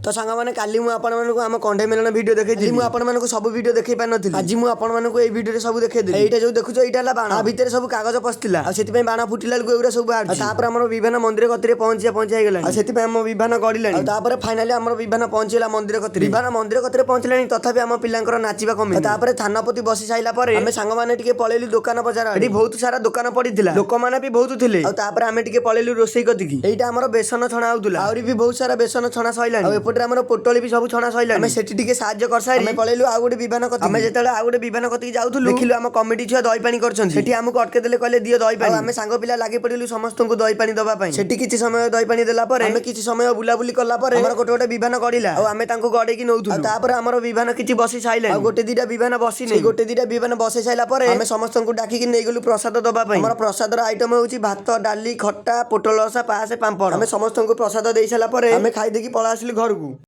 ତ ସାଙ୍ଗମାନେ, କାଲି ମୁଁ ଆପଣମାନଙ୍କୁ ଆମ କଣ୍ଢେଇ ମେଲଣ ଭିଡ଼ିଓ ଦେଖେଇଥିଲି। ମୁଁ ଆପଣମାନଙ୍କୁ ସବୁ ଭିଡ଼ିଓ ଦେଖେଇ ପାରିନଥିଲି। ଆଜି ମୁଁ ଆପଣମାନଙ୍କୁ ଏଇ ଭିଡ଼ିଓରେ ସବୁ ଦେଖେଇଦେଲି। ଏଇଟା ଯୋଉ ଦେଖୁଛ, ଏଇଟା ହେଲା ବାଣ। ଆ ଭିତରେ ସବୁ କାଗଜ ପଶିଥିଲା ଆଉ ସେଥିପାଇଁ ବାଣ ଫୁଟିଲା ବେଳକୁ ଏଗୁଡ଼ା ସବୁ ବାହାରୁଛି। ଆଉ ତାପରେ ଆମର ବିଭାନ ମନ୍ଦିର କତିରେ ପହଞ୍ଚିବା ପହଞ୍ଚି ହେଇଗଲାଣି ଆଉ ସେଥିପାଇଁ ଆମ ବିଭାନ ଗଡ଼ିଲାଣି। ଆଉ ତାପରେ ଫାଇନାଲି ଆମର ବିଭାନ ପହଞ୍ଚିଲା ମନ୍ଦିର କତିରେ। ବିଭାନ ମନ୍ଦିର କତିରେ ପହଞ୍ଚିଲାଣି, ତଥାପି ଆମ ପିଲାଙ୍କର ନାଚିବା କମିନି। ତାପରେ ଥାନପତି ବସି ସାରିଲା ପରେ ଆମେ ସାଙ୍ଗମାନେ ଟିକେ ପଳେଇଲୁ ଦୋକାନ ବଜାର। ଏଠି ବହୁତ ସାରା ଦୋକାନ ପଡିଥିଲା, ଲୋକମାନେ ବି ବହୁତ ଥିଲେ। ଆଉ ତାପରେ ଆମେ ଟିକେ ପଳେଇଲୁ ରୋଷେଇ କତିକି। ଏଇଟା ଆମର ବେସନ ଛଣା ହଉଥିଲା। ଆହୁରି ବି ବହୁତ ସାରା ବେସନ ଛଣା ସଇଲାଣି ଆଉ ଏପଟରେ ଆମର ପୋଟଳି ବି ସବୁ ଛଣା ସଇଲାଣି। ଆମେ ସେଠି ଟିକେ ସାହାଯ୍ୟ କରିସାରି ଆମେ ପଳେଇଲୁ ଆଉ ଗୋଟେ ବିଭାନ କତିକି। ଆମେ ଯେତେବେଳେ ଆଉ ଗୋଟେ ବିଭାନ କତିକି ଯାଉଥିଲୁ, ଦେଖିଲୁ ଆମ କମିଟି ଛୁଆ ଦହି ପାଣି କରୁଛନ୍ତି। ସେଠି ଆମକୁ ଅଟକେଇ ଦେଲେ, କହିଲେ ଦିଅ ଦହି ପାଣି। ଆମେ ସାଙ୍ଗ ପିଲା ଲାଗି ପଡିଲୁ ସମସ୍ତଙ୍କୁ ଦହି ପାଣି ଦବା ପାଇଁ। ସେଠି କିଛି ସମୟ ଦହି ପାଣି ଦେଲା ପରେ ଆମେ କିଛି ସମୟ ବୁଲାବୁଲି କଲା ପରେ ଆମର ଗୋଟେ ଗୋଟେ ବିଭାନ ଗଡିଲା ଆଉ ଆମେ ତାଙ୍କୁ ଗଡେଇକି ନଉଥିଲୁ। ଆଉ ତାପରେ ଆମର ବିଭାନ କିଛି ବସି ସାଇଲାଣି ଆଉ ଗୋଟେ ଦିଟା ବିଭାନ ବସିନି। ଗୋଟେ ଦିଟା ବିଭାନ ବସେଇ ସାଇଲା ପରେ ଆମେ ସମସ୍ତଙ୍କୁ ଡାକିକି ନେଇଗଲୁ ପ୍ରସାଦ ଦବା ପାଇଁ। ଆମର ପ୍ରସାଦର ଆଇଟମ ହଉଛି ଭାତ, ଡାଲି, ଖଟା, ପୋଟଳ ରସା, ପାସ, ପାମ୍ପଡ଼। ଆମେ ସମସ୍ତଙ୍କୁ ପ୍ରସାଦ ଦେଇ ସାରିଲା ପରେ ଆମେ ଖାଇ ଦେଇକି ପଳେଇ ଆସିଲୁ ଘରକୁ।